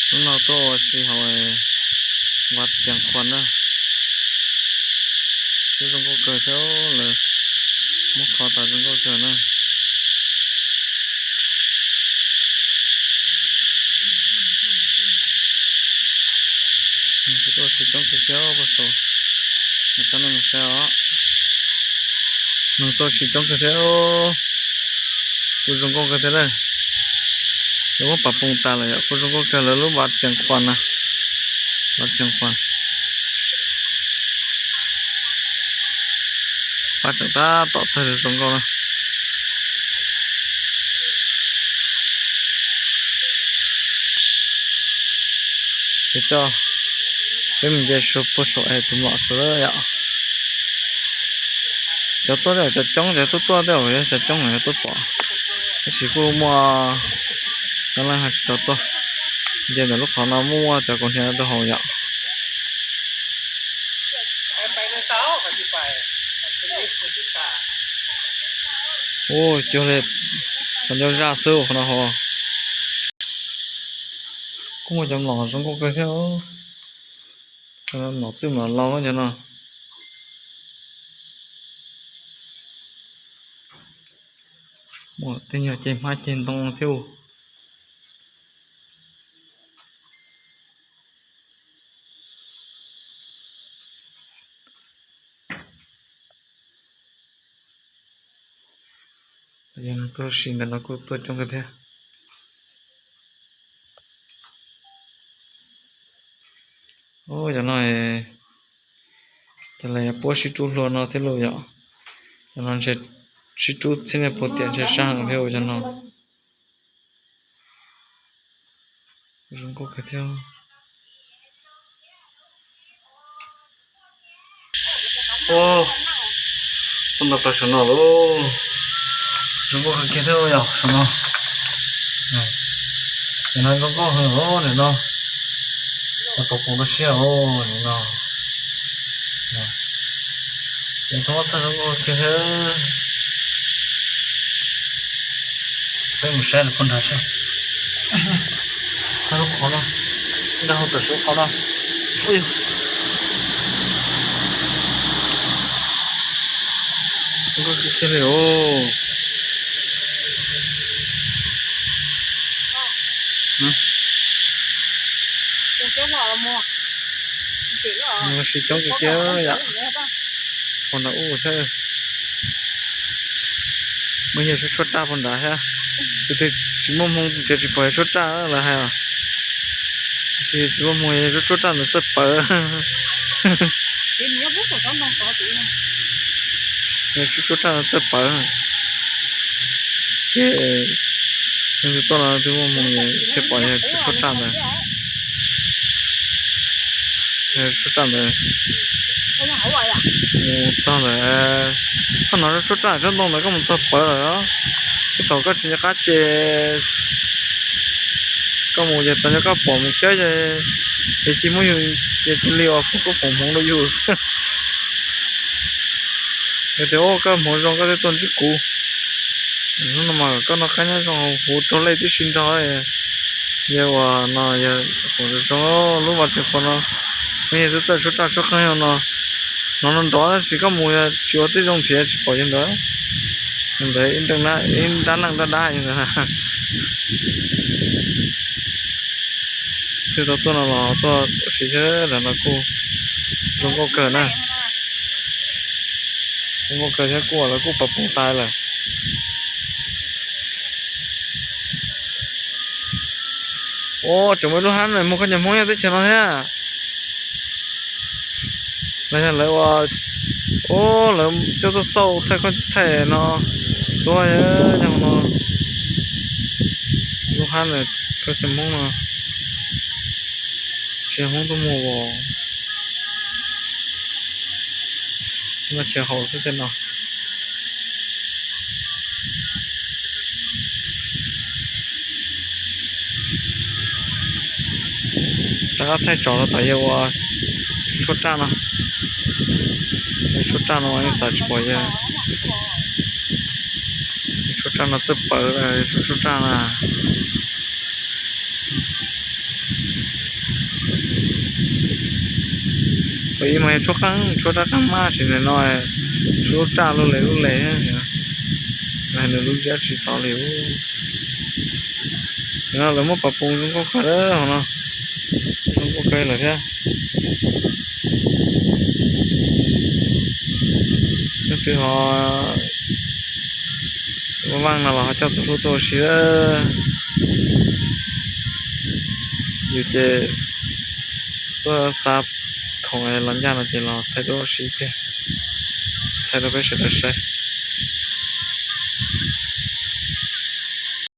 Hnub no tuaj ua si hauv Vaj Xias Khuas na. Kuj zoo nkauj kawg thiab, lawv muab kho tas zoo nkauj kawg na. Kuj tuaj ua si coob kawg thiab, nej mus saib os. Neeg tuaj ua si coob kawg thiab, kuj zoo nkauj kawg thiab na. Lawv muab pas poos tas lawm yom, kuj zoo nkauj kawg lawv lub Vaj Xias Khuas na. Vaj Xias Khuas. Paj tseem tab tom tawg zoo nkauj na. Ces coj peb mus nce puag saum es tus mlom saud yom. Cov tuaj tej zaum cov coob, cov tuaj tuaj tej zaum yog xyov coob los yog tuaj pom, tab sis kuj muaj coob leej hais tsis tau tuaj. Nce ntawm lub qhov no muaj muaj cov kaus hniav rau hauv yom. Ua cuag li qhov ncauj zaj xwb qhov no hos. Kuj muaj cov mlom zoo nkauj kawg thiab. Mlom txwj mlom laus cov no. Muaj tej nyuag ceg hmab ceg ntoo thiab. Yog tuaj ua si ntawm no kuj tuaj coob kawg thiab. Cov no, cov lawv puab sib rub hlua no thiab lauj yom. Cov no ntshe sib rub txhiab niaj puag tiam ntshe sab heev thiab cov no. Zoo nkauj kawg thiab. Tuaj nto plaws saum no lauj. Zoo nkauj kawg kiag thiab yom saum no. Nim no zoo nkauj heev os nim no. Tau poos tau siab os nim no. Ces tau muab txog zoo nkauj kiag thiab. Peb mus saib lawv puag nrad seb. Txog lub qhov no, nrog hauv tam sim qhov no. Zoo nkauj kiag li os. Ua si coob kiag thiab yom. Puag nrad ub thiab. Muaj yawg tshuab tshuab raj puag nrad thiab. Tus twg tsis muaj hmoo ntshe tsis pom yawg tshuab raj lawv hais os. Tab sis tsis muaj hmoo yawg tshuab tshuab raj ntawd txawj pawv. Yawg tshuab tshuab raj ntawd txawj pawv. Ces leej twg tuaj los twb muaj hmoo thiaj pom yawg tshuab tshuab raj ntawd. Tshuab raj ntawd mus txog ntawd, koj hnov tshuab raj tsob ntoo ntawd koj mus txog pawv lawm. Tej thaum koj tsis nco qab ces koj mus ces tau nco koj pom mus cawb ces, ces cia muab yus, ces cia li uas foom koob foom hmoov rau yus xwb. Yog tias ua koj hmoov zoo koj thiaj tuaj ntsib kuv. Hnub no mas koj noj qab nyob zoo huv raug lej tib si nrog. Yog uas no yog foom zoo lub vaj tsev qhuav no, muaj yawg twb txawj tshuab raj tshuab qeej no. Hnov no nrov tab sis koj mus tsis ua tib zoo nrhiav tsis pom yawg ntawd. Yawg ntawd ib nrab neej dab dab yawg ntawd. Twb tau tuaj no los tuaj ua si thiab, ntawm no kuj zoo nkauj kawg na. Zoo nkauj kawg thiab kuj lawv kuj pov poos tas lawm. Ua tseem muaj ib lub hab no muaj khaub ncaws Hmoob nyob teb chaws no thiab. Los yog lawv ua, ua lawv coj tuaj xauj thaij khaub thaij no, tuaj nyob no. Lub hab no khaub ncaws Hmoob no, tsis yog Hmoob tuaj muag os. Muaj tsev haus xwb tej no. Rov qab thaij tsom rau tom yawg ua tshuab raj no. Tshuab raj no yeej xav tsis pom yawg. Tshuab raj no txawj pawv, tshuab raj na. Peb ib mas tshuab qeej, tshuab rab qeej maj sim nim no, tshuab lub raj lub le lub le, nws lub ntsiab tsis tau li. Nim no lawv muab pas poo zoo nkauj kawg hov no, zoo nkauj kawg lawm thiab. Leej twg ho vaj vaaj no los ho coj tus hlub tuaj ua si. Yus ces tuaj xa khoom los ncaj no ces los thaij duab ua si tiag, thaij rau peb sawv daws saib.